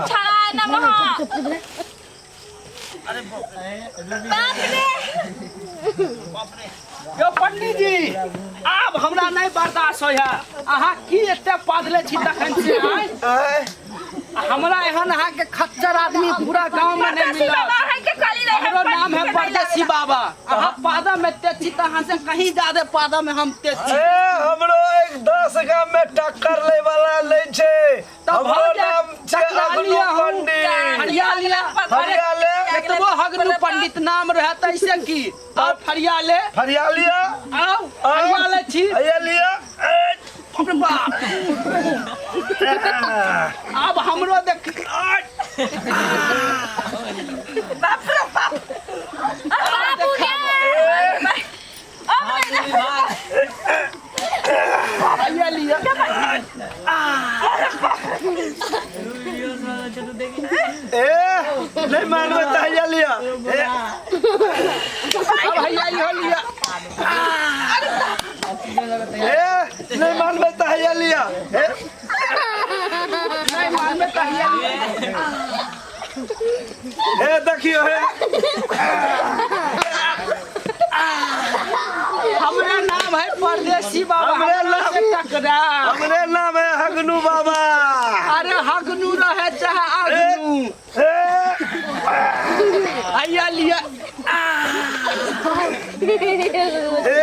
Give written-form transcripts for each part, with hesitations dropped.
छड़ा नमः। बाप रे। यौ पंडित जी, आब हमरा नहीं बर्दाश्त होय है। अहाँ की एते पादले छी तखन से आय? आय। हमरा एहन अहाँ के खच्चर आदमी पूरा गांव में नहीं परदेसी मिलत। बाबा है के काली रहे। हमरो नाम है परदेसी बाबा। अहाँ पादा में तेज छी त अहाँ से कहीं ज्यादा पादा में हम तेज छी। ए, हमरो एक 10 गाम में टक्कर ले वाला नहीं छै। तब हमरो भऽ जाए, नाम छै टकरा अग्नु लिअ हूँ। पंडित। फरिया लिअ। फरिया ले। कतबो हगनू पंडित नाम रहे तैसे की आउ फरिया ले। फरिया लिअ। आउ फरिया ले छी। फरिया लिअ। ए, बाप रे बाप, आब हमरो देख। बाप रे बाप, बाबू गे, अब नहीं। फरिया लिअ। ए, नहीं मानबै तऽ हैया लिअ। ए, अब हैया इहो लिअ। ए, नहीं मानबै तऽ हैया लिअ। ए, नहीं मानबै तऽ हैया लिअ। ए, देखियौ हे। हमरे नाम है परदेसी बाबा। हमरे हमरा नाम- से टकरा। हमरे नाम है हगनू बाबा। अरे हगनू रहे चाहे अगनू। ए, हैया लिअ। ए,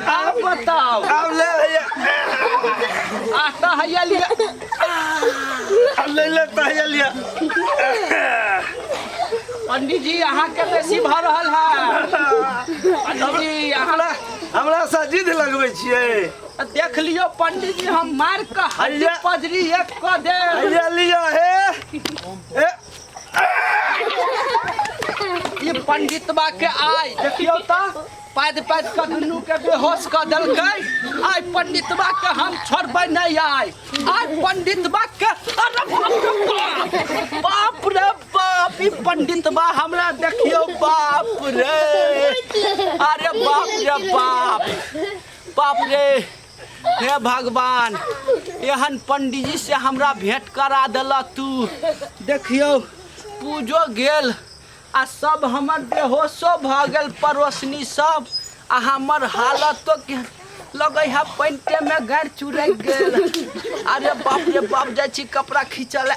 आप बताओ। आब ले हैया। आता हैया लिअ। आब ले ले तऽ हैया लिअ। पंडित जी, अहाँ के बेसी भऽ रहल है पंडित जी। अहाँ हमरा हमरा से जिद लगबै छियै। देख लियौ पंडित जी, हम मार के हड्डी हैया। पजरी एक कऽ देब। हैया लिअ हे। ए, ई पंडितबा के आइ देखियौ तऽ पादि पादि कऽ दुनू के बेहोश कऽ देलकै। आइ पंडितबा के हम छोड़बै नहि। आइ आइ पंडितबा के, अरे बाप रे बाप, बाप रे बाप, ई पंडितबा हमरा देखियौ, बाप रे, अरे बाप रे बाप, बाप रे, हे भगवान, एहन पंडीजी से हमरा भेंट करा देलक तू। देखियौ, पूजो गेल आ सब हमर बेहोशो भऽ गेल पड़ोसनी सब, आ हमर हालतो के लगै है पैंटे में गाड़ि चुरकि गेल। अरे बाप रे बाप, जाइ छी कपड़ा खींचऽ लए।